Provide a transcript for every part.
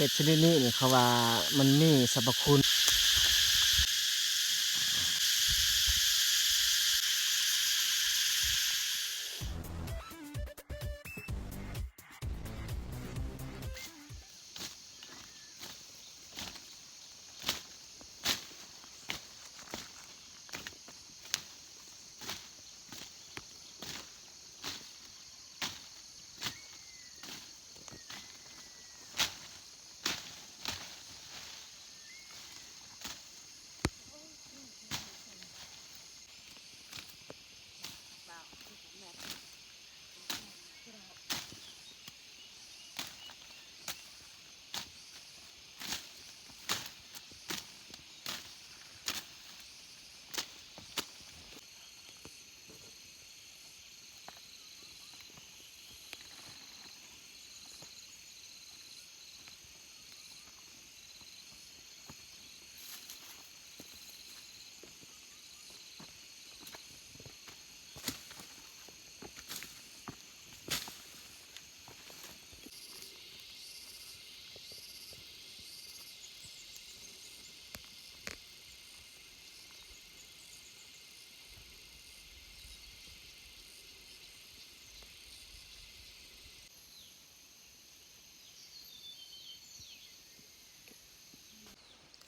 ເຫັດຊະນິດນີ້ນີ້ ເຂົາວ່າມັນມີສັບພະຄຸນ.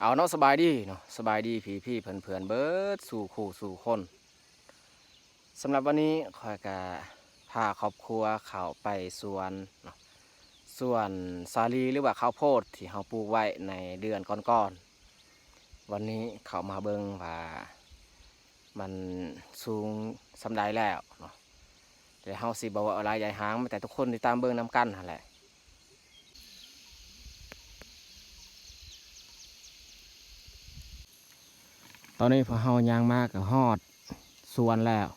ເອົາເນາະ ສະບາຍດີເນາະ ສະບາຍດີພີ່ໆເພື່ອນໆເບິດສູ່ຄູ່ສູ່ຄົນ. ສຳລັບວັນນີ້ຂ້ອຍກະພາຄອບຄົວເຂົ້າໄປສວນເນາະ ສວນສາລີ ຫຼືວ່າເຂົ້າໂພດທີ່ເຮົາປູກໄວ້ໃນເດືອນກ່ອນໆ. ວັນນີ້ເຂົ້າມາເບິ່ງວ່າມັນສູງສ່ຳໃດແລ້ວເນາະ ແລະ ເຮົາຊິບໍ່ເວົ້າຫຼາຍຢາຍຫາງ ມີແຕ່ທຸກຄົນຕິດຕາມເບິ່ງນຳກັນຫັ້ນແຫຼະ. ຕອນນີ້ພວກເຮົາຍ່າງມາກໍຮອດສວນແລ້ວ.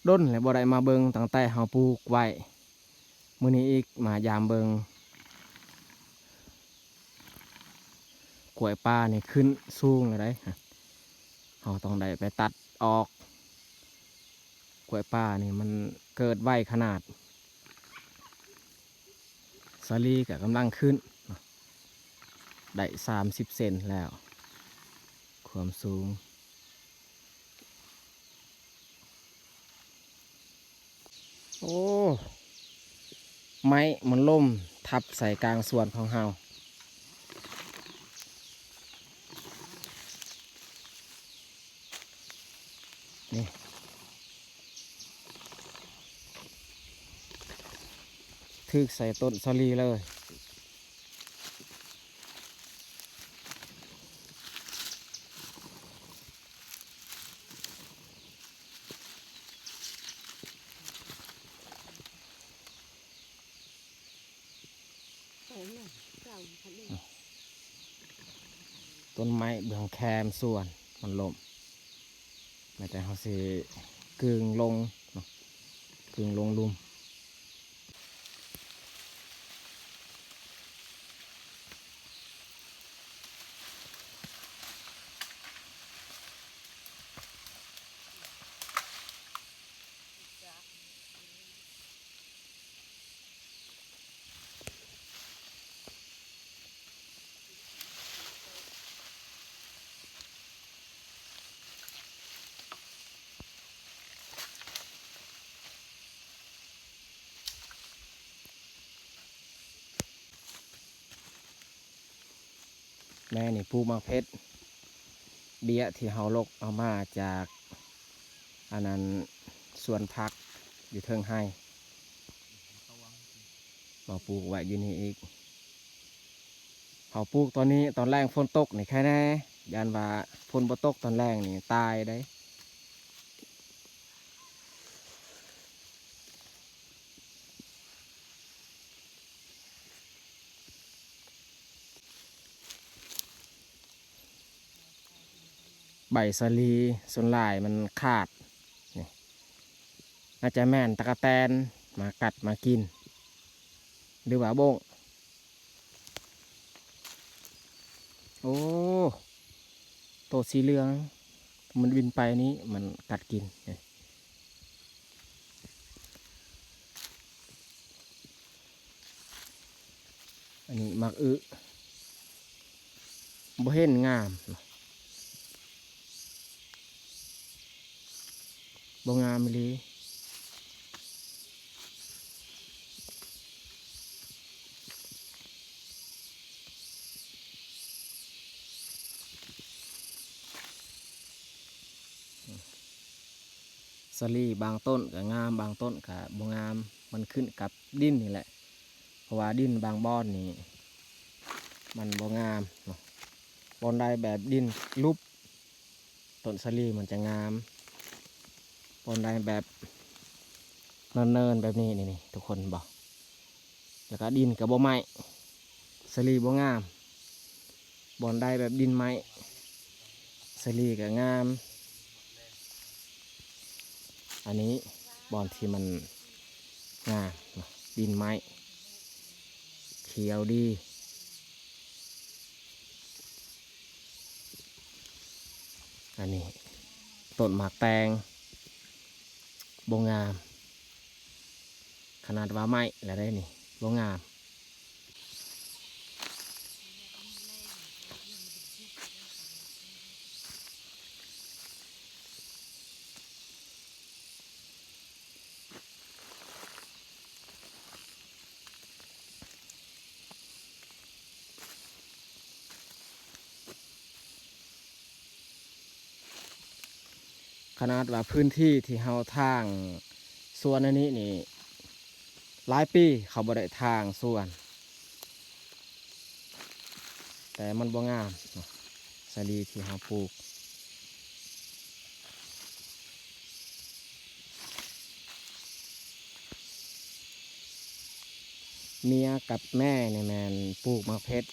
ດົນແລ້ວບໍ່ໄດ້ມາເບິ່ງ ຕັ້ງແຕ່ເຮົາປູກໄວ້. ມື້ນີ້ອີກມາຢາມເບິ່ງ ກ້ວຍປ່ານີ້ຂຶ້ນສູງແລ້ວໃດ໋. ເຮົາຕ້ອງໄດ້ໄປຕັດອອກ. ກ້ວຍປ່ານີ້ມັນເກີດໄວຂະໜາດ. ສາລີກໍກຳລັງຂຶ້ນເນາະ ໄດ້ສາມສິບເຊັນແລ້ວ ຄວາມສູງ. ໂອ້ ໄມ້ມັນລົ້ມທັບໃສ່ກາງສວນຂອງເຮົາ. ນີ້ ຖືກໃສ່ຕົ້ນສາລີເລີຍ. ຕົ້ນໄມ້ເບື້ອງແຄມສວນມັນລົ້ມ ແມ່ນແຕ່ເຮົາຊິກຶງລົງເນາະ ກຶງລົງລຸ່ມ. ແມ່ນີ້ປູກໝາກເຜັດ ເບ້ຍທີ່ເຮົາລົກເອົາມາຈາກ ອັນນັ້ນ ສວນຜັກຢູ່ເທິງໄຮ່ ມາປູກໄວ້ຢູ່ນີ້ອີກ. ເຮົາປູກຕອນນີ້ ຕອນແລ້ງຝົນຕົກນີ້ແຄ່ແນ່ ຢ້ານວ່າຝົນບໍ່ຕົກຕອນແລ້ງນີ້ຕາຍເດ້. ໃບສາລີສ່ວນຫຼາຍມັນຂາດນີ້ ອາດຈະແມ່ນຕະກະແຕນມາກັດມາກິນ ຫຼືວ່າບົ້ງ. ໂອ້ ໂຕສີເຫຼືອງ ມັນບິນໄປນີ້ ມັນກັດກິນ. ນີ້ ອັນນີ້ໝາກອຶ ບໍ່ເຫັນງາມ ບໍ່ງາມອີ່ຫຼີ. ສາລີບາງຕົ້ນກໍງາມ ບາງຕົ້ນກໍບໍ່ງາມ ມັນຂຶ້ນກັບດິນນີ້ແຫຼະ ເພາະວ່າດິນບາງບ່ອນນີ້ມັນບໍ່ງາມເນາະ. ບ່ອນໃດແບບດິນຫຼຸບ ຕົ້ນສາລີມັນຈະງາມ. ບ່ອນໃດແບບເນີນໆ ແບບນີ້ ນີ້ໆ ທຸກຄົນເຫັນບໍ່? ແລ້ວກໍດິນກໍບໍ່ໄໝ້ ສາລີບໍ່ງາມ. ບ່ອນໃດແບບດິນໄໝ້ ສາລີກໍງາມ. ອັນນີ້ບ່ອນທີ່ມັນງາມເນາະ ດິນໄໝ້ ຂຽວດີ. ອັນນີ້ຕົ້ນໝາກແຕງ ບໍ່ງາມ ຂະໜາດວ່າໄໝ້ແລ້ວເດ້ນີ້ ບໍ່ງາມ. ຂະໜາດວ່າພື້ນທີ່ທີ່ເຮົາຖາງສວນອັນນີ້ນີ້ ຫຼາຍປີເຂົາບໍ່ໄດ້ຖາງສວນ ແຕ່ມັນບໍ່ງາມເນາະ ສາລີທີ່ເຮົາປູກ. ເມຍກັບແມ່ນີ້ແມ່ນປູກໝາກເຜັດ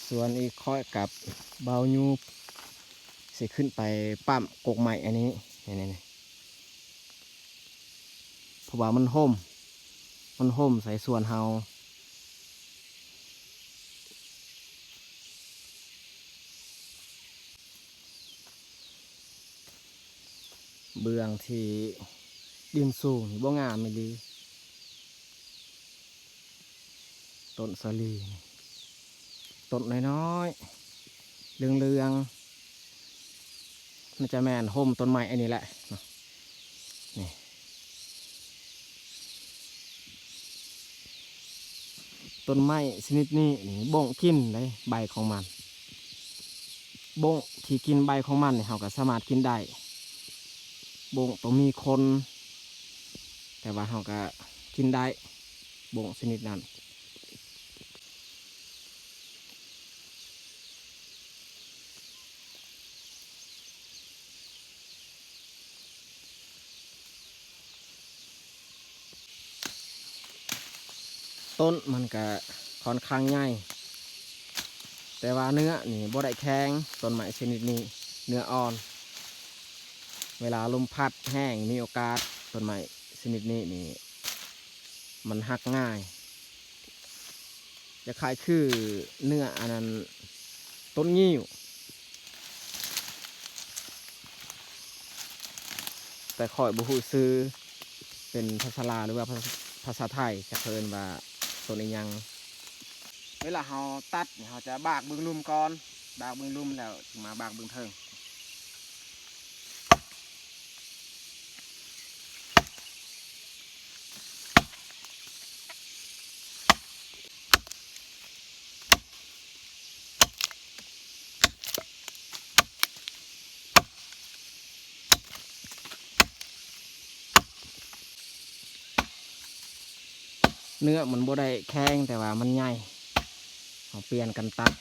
ສ່ວນອີ່ຂ້ອຍກັບບ່າວຍູບ ຊິຂຶ້ນໄປປ້ຳກົກໄມ້ອັນນີ້ ນີ້ໆ ເພາະວ່າມັນຮົ່ມ ມັນຮົ່ມໃສ່ສວນເຮົາ. ເບື້ອງທີ່ດິນສູງນີ້ບໍ່ງາມອີ່ຫຼີ. ຕົ້ນສາລີນີ້ ຕົ້ນນ້ອຍໆ ເຫຼືອງໆ ໜ້າຈະແມ່ນຮົ່ມຕົ້ນໄມ້ອັນນີ້ແຫຼະເນາະ ນີ້. ຕົ້ນໄມ້ຊະນິດນີ້ນີ້ ບົ້ງກິນເດ້ໃບຂອງມັນ. ບົ້ງທີ່ກິນໃບຂອງມັນນີ້ ເຮົາກໍສາມາດກິນໄດ້. ບົ້ງໂຕມີຂົນ ແຕ່ວ່າເຮົາກໍກິນໄດ້ ບົ້ງຊະນິດນັ້ນ. ຕົ້ນມັນກະຂ້ອນຂ້າງໃຫຍ່ ແຕ່ວ່າເນື້ອນີ້ບໍ່ໄດ້ແຂງ. ຕົ້ນໄມ້ຊະນິດນີ້ເນື້ອອ່ອນ ເວລາລົມພັດແຮງ ມີໂອກາດ ຕົ້ນໄມ້ຊະນິດນີ້ນີ້ ມັນຫັກງ່າຍ ຄ້າຍໆຄືເນື້ອອັນນັ້ນ ຕົ້ນງິ້ວ ແຕ່ຂ້ອຍບໍ່ຮູ້ຊື່ເປັນພາສາລາວ ຫຼືວ່າພາສາ ພາສາໄທ ຈັກເພິ່ນວ່າຕົ້ນອີ່ຫຍັງ. ເວລາເຮົາຕັດນີ້ ເຮົາຈະບາກເບິ່ງລຸ່ມກ່ອນ ບາກເບິ່ງລຸ່ມແລ້ວຈຶ່ງມາບາກເບິ່ງເທິງ. ເນື້ອມັນບໍ່ໄດ້ແຂງ ແຕ່ວ່າມັນໃຫຍ່ ເຮົາປ່ຽນກັນຕັດ. ເ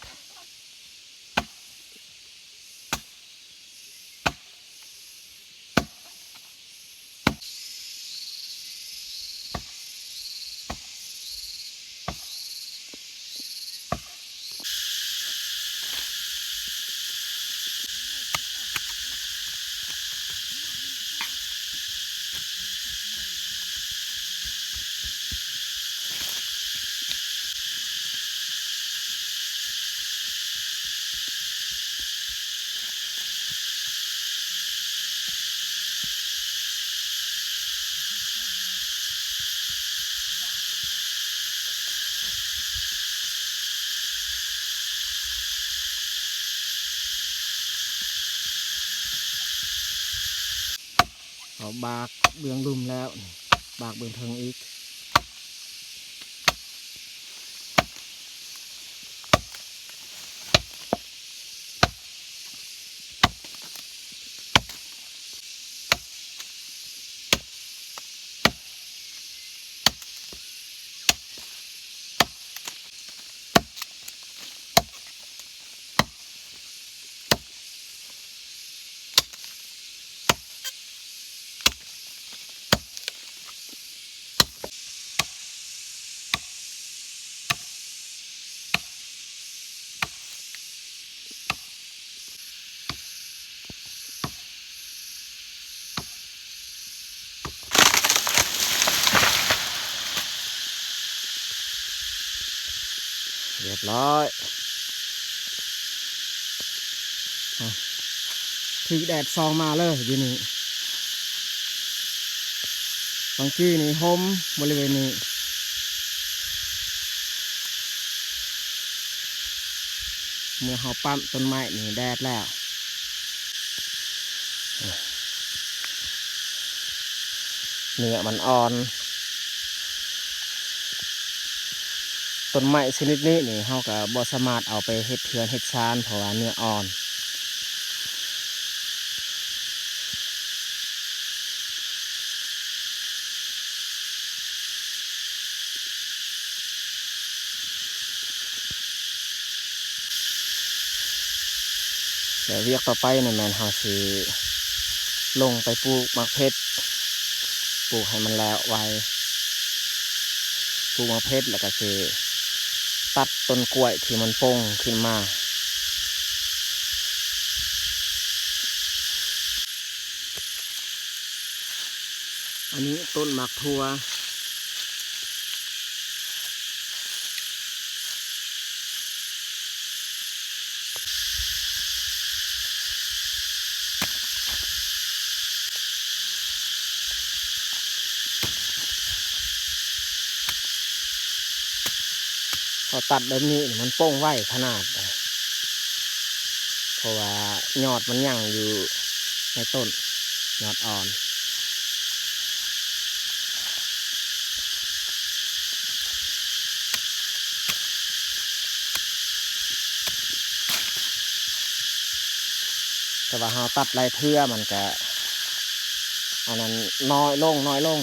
ເອົາບາກເບື້ອງລຸ່ມແລ້ວ ບາກເບື້ອງເທິງອີກ. ຮຽບຮ້ອຍ ຖືກແດດສ່ອງມາເລີຍຢູ່ນີ້. ບາງກີ້ນີ້ຮົ່ມບໍລິເວນນີ້ ເມື່ອເຮົາປ້ຳຕົ້ນໄມ້ນີ້ແດດແລ້ວ ເນື້ອມັນອ່ອນ. ຕົ້ນໄມ້ຊະນິດນີ້ນີ້ ເຮົາກໍບໍ່ສາມາດເອົາໄປເຮັດເຮືອນເຮັດຊານ ເພາະວ່າເນື້ອອ່ອນ. ແລ້ວວຽກຕໍ່ໄປນີ້ແມ່ນເຮົາຊິລົງໄປປູກໝາກເຜັດ ປູກໃຫ້ມັນແລ້ວໄວ ປູກໝາກເຜັດ ແລ້ວກໍຊິຕັດຕົ້ນກ້ວຍທີ່ມັນປົ່ງຂຶ້ນມາ. ອັນນີ້ຕົ້ນໝາກຖົ່ວ ເຮົາຕັດແບບນີ້ມັນປົ່ງໄວຂະໜາດໃດ ເພາະວ່າຍອດມັນຍັງຢູ່ໃນຕົ້ນ ຍອດອ່ອນ. ແຕ່ວ່າເຮົາຕັດຫຼາຍເທື່ອມັນກະ ອັນນັ້ນ ນ້ອຍລົງ ນ້ອຍລົງ.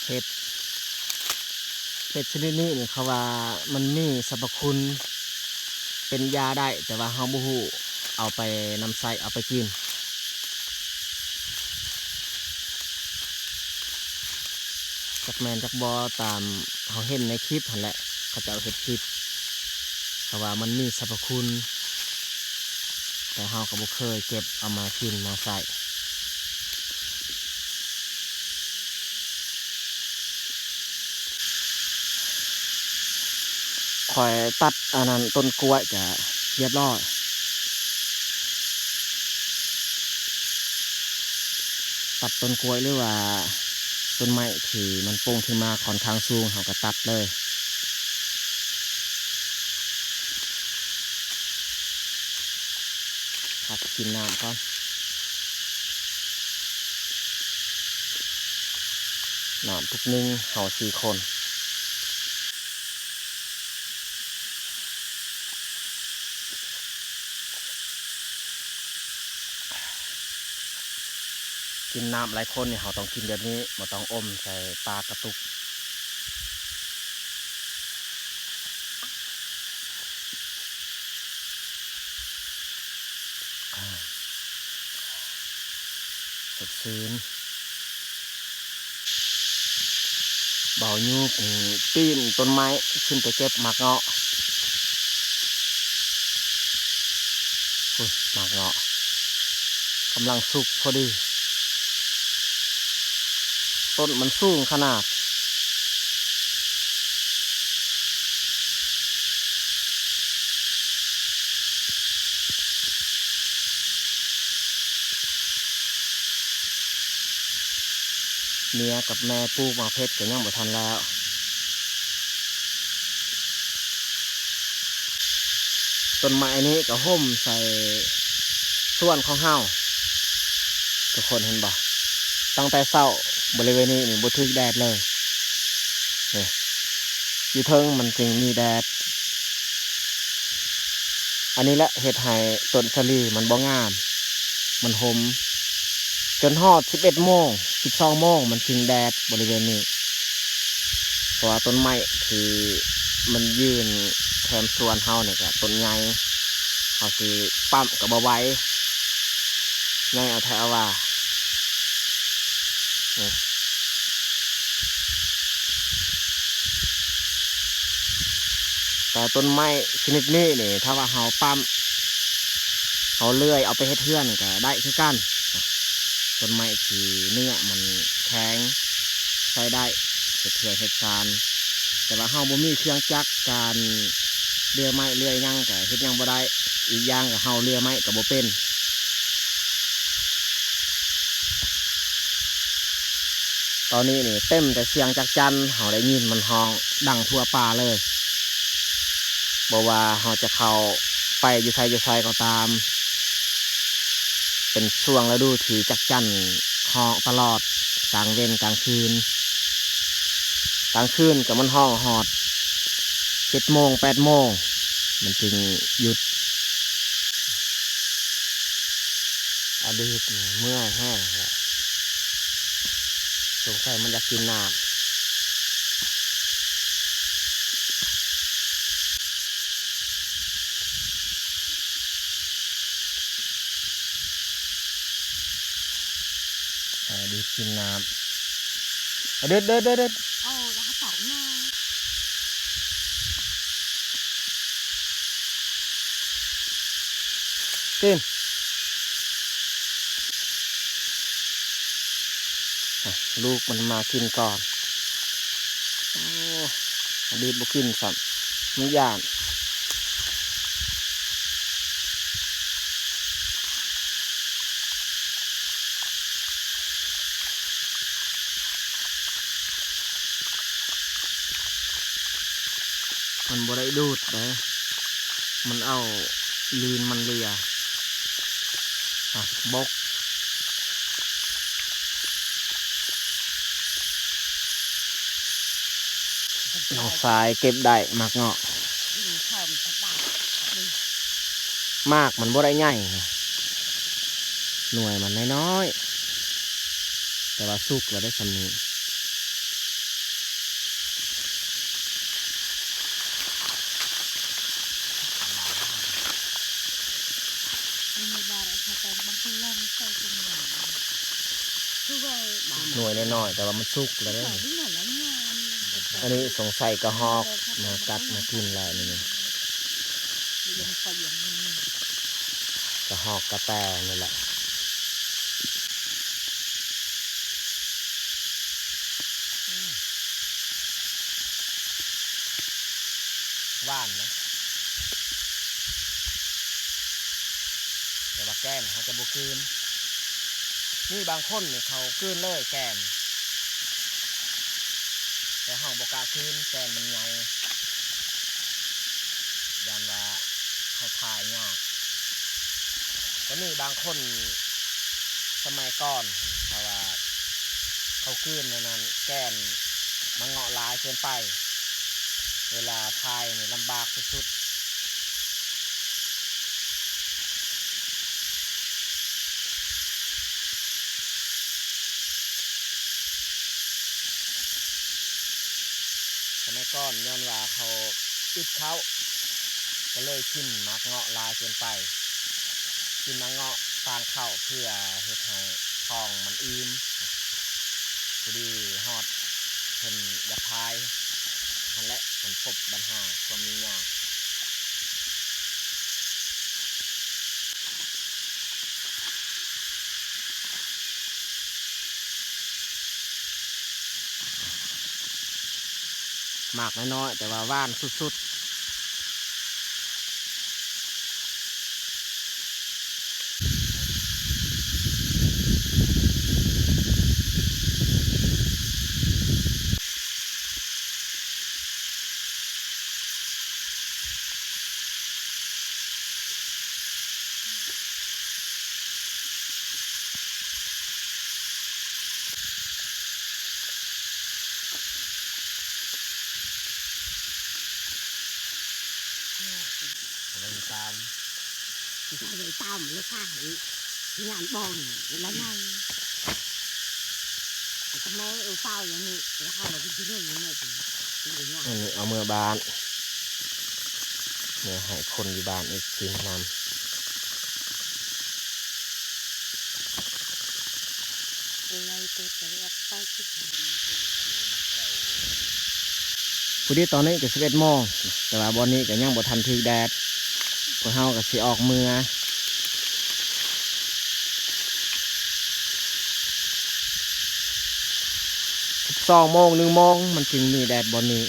ເຫັດ ເຫັດຊະນິດນີ້ນີ້ ເຂົາວ່າມັນມີສັບພະຄຸນເປັນຢາໄດ້ ແຕ່ວ່າເຮົາບໍ່ຮູ້ເອົາໄປນຳໃຊ້ ເອົາໄປກິນ ຈັກແມ່ນຈັກບໍ່ ຕາມເຮົາເຫັນໃນຄລິບຫັ້ນແຫຼະ ເຂົາເຈົ້າເຮັດຄລິບ ເຂົາວ່າມັນມີສັບພະຄຸນ. ແຕ່ເຮົາກໍບໍ່ເຄີຍເກັບເອົາມາກິນມາໃຊ້. ຂ້ອຍຕັດອັນນັ້ນ ຕົ້ນກ້ວຍກະຮຽບຮ້ອຍ. ຕັດຕົ້ນກ້ວຍ ຫຼືວ່າຕົ້ນໄມ້ທີ່ມັນໂປ່ງຂຶ້ນມາຂ້ອນຂ້າງສູງ ເຮົາກໍຕັດເລີຍ. ພັກກິນນ້ຳກ່ອນ. ນ້ຳທຸກໜຶ່ງ ເຮົາສີ່ຄົນ. ກິນນ້ຳຫຼາຍຄົນນີ້ ເຮົາຕ້ອງກິນແບບນີ້ ບໍ່ຕ້ອງອົມໃສ່ປາກກະຕຸກ. ສົດຊື່ນ. ບ່າວຍຸກນີ້ປີນຕົ້ນໄມ້ຂຶ້ນໄປເກັບໝາກເງາະ. ໂອ້ຍ ໝາກເງາະກຳລັງສຸກພໍດີ. ຕົ້ນມັນສູງຂະໜາດ. ເມຍກັບແມ່ປູກໝາກເຜັດກໍຍັງບໍ່ທັນແລ້ວ. ຕົ້ນໄມ້ອັນນີ້ກໍຮົ່ມໃສ່ສວນຂອງເຮົາ ທຸກຄົນເຫັນບໍ່? ຕັ້ງແຕ່ເຊົ້າ ບໍລິເວນນີ້ນີ້ບໍ່ຖືກແດດເລີຍ. ນີ້ ຢູ່ເທິງມັນຈຶ່ງມີແດດ. ອັນນີ້ແຫຼະເຮັດໃຫ້ຕົ້ນສາລີມັນບໍ່ງາມ ມັນຮົ່ມ ຈົນຮອດສິບເອັດໂມງ ສິບສອງໂມງ ມັນຈຶ່ງແດດບໍລິເວນນີ້. ເພາະວ່າຕົ້ນໄມ້ທີ່ມັນຢືນແຄມສວນເຮົານີ້ກະຕົ້ນໃຫຍ່ ເຮົາຊິປ້ຳກະບໍ່ໄຫວ ໃຫຍ່ເອົາແທ້ເອົາວ່າ. ນີ້ ແຕ່ຕົ້ນໄມ້ຊະນິດນີ້ນີ້ ຖ້າວ່າເຮົາປ້ຳ ເຮົາເລື່ອຍເອົາໄປເຮັດເຮືອນກໍໄດ້ຄືກັນ. ຕົ້ນໄມ້ທີ່ເນື້ອມັນແຂງ ໃຊ້ໄດ້ ເຮັດເຮືອນເຮັດຊານ. ແຕ່ວ່າເຮົາບໍ່ມີເຄື່ອງຈັກ ການເລື່ອຍໄມ້ເລື່ອຍຫຍັງກໍເຮັດຫຍັງບໍ່ໄດ້. ອີກຢ່າງກໍເຮົາເລື່ອຍໄມ້ກໍບໍ່ເປັນ. ຕອນນີ້ນີ້ເຕັມແຕ່ສຽງຈັກຈັ່ນ ເຮົາໄດ້ຍິນມັນຮ້ອງດັງທົ່ວປ່າເລີຍ. ບໍ່ວ່າເຮົາຈະເຂົ້າໄປຢູ່ໃສຢູ່ໃສກໍຕາມ ເປັນຊ່ວງລະດູທີ່ຈັກຈັ່ນຮ້ອງຕະຫຼອດ ກາງເວັນກາງຄືນ. ກາງຄືນກໍມັນຮ້ອງຮອດເຈັດໂມງແປດໂມງ ມັນຈຶ່ງຢຸດ. ອະດີດນີ້ເມື່ອຍແຮງແຫຼະ ສົງໄສມັນຢາກກິນນ້ຳ. ອະດີດກິນນ້ຳ ອະດີດ ເດີດ ເດີດ ເດີດ. ກິນ ອ່ະ ລູກມັນມາກິນກ່ອນ. ໂອ້ ອະດີດບໍ່ກິນຊ້ຳ ມັນຢ້ານ. ມັນບໍ່ໄດ້ດູດເດ້ ມັນເອົາລີນມັນເລຍ ອ່ະ ບົກ. ນ້ອງຊາຍເກັບໄດ້ໝາກເງາະ ໝາກມັນບໍ່ໄດ້ໃຫຍ່ ໜ່ວຍມັນນ້ອຍໆ ແຕ່ວ່າສຸກແລ້ວໄດ້ສ່ຳນີ້. ໜ່ວຍນ້ອຍໆ ແຕ່ວ່າມັນສຸກແລ້ວເດ້. ອັນນີ້ສົງໄສກະຮອກມາກັດມາກິນແລ້ວນີ້. ນີ້ ນີ້ ນີ້. ກະຮອກກະແຕນີ້ແຫຼະ ຫວານນະ ແຕ່ວ່າແກ່ນເຮົາຈະບໍ່ກືນ. ມີບາງຄົນນີ້ເຂົາກືນເລີຍແກ່ນ ແຕ່ເຮົາບໍ່ກ້າກືນ ແກ່ນມັນໃຫຍ່ ຢ້ານວ່າເຮົາຖ່າຍຍາກ. ກໍມີບາງຄົນສະໄໝກ່ອນ ເພາະວ່າເຂົາກືນອັນນັ້ນ ແກ່ນມັນເງາະຫຼາຍເກີນໄປ ເວລາຖ່າຍນີ້ລຳບາກສຸດໆ. ສະໄໝກ່ອນຍ້ອນວ່າເຂົາອຶດເຂົ້າ ກໍເລີຍກິນໝາກເງາະຫຼາຍເກີນໄປ ກິນໝາກເງາະຕາມເຂົ້າເພື່ອເຮັດໃຫ້ທ້ອງມັນອີ່ມ. ພໍດີຮອດເພິ່ນຢາກຖ່າຍຫັ້ນແຫຼະ ເພິ່ນພົບບັນຫາຄວາມຫຍຸ້ງຍາກ. ໝາກນ້ອຍໆ ແຕ່ວ່າຫວານສຸດໆ. ເອົາໄວ້ຕາມ ເອົາໄວ້ຕາມເລີຍຄ່ະ ຍາມບ່ອນລະໄນ ກໍແມ່ເອົາເຝົ້າຢ່າງນີ້ ແລ້ວເຮົາລະໄປກິນເລື່ອງນີ້ແມ່ກິນ ກິນຢູ່ຍາມ ອັນນີ້ເອົາເມືອບ້ານ ເມືອໃຫ້ຄົນຢູ່ບ້ານອີກກິນນຳ. ພໍດີຕອນນີ້ກໍສິບເອັດໂມງ ແຕ່ວ່າບ່ອນນີ້ກໍຍັງບໍ່ທັນຖືກແດດ ພວກເຮົາກໍຊິອອກເມືອ ສິບສອງໂມງ ໜຶ່ງໂມງ ມັນຈຶ່ງມີແດດບ່ອນນີ້.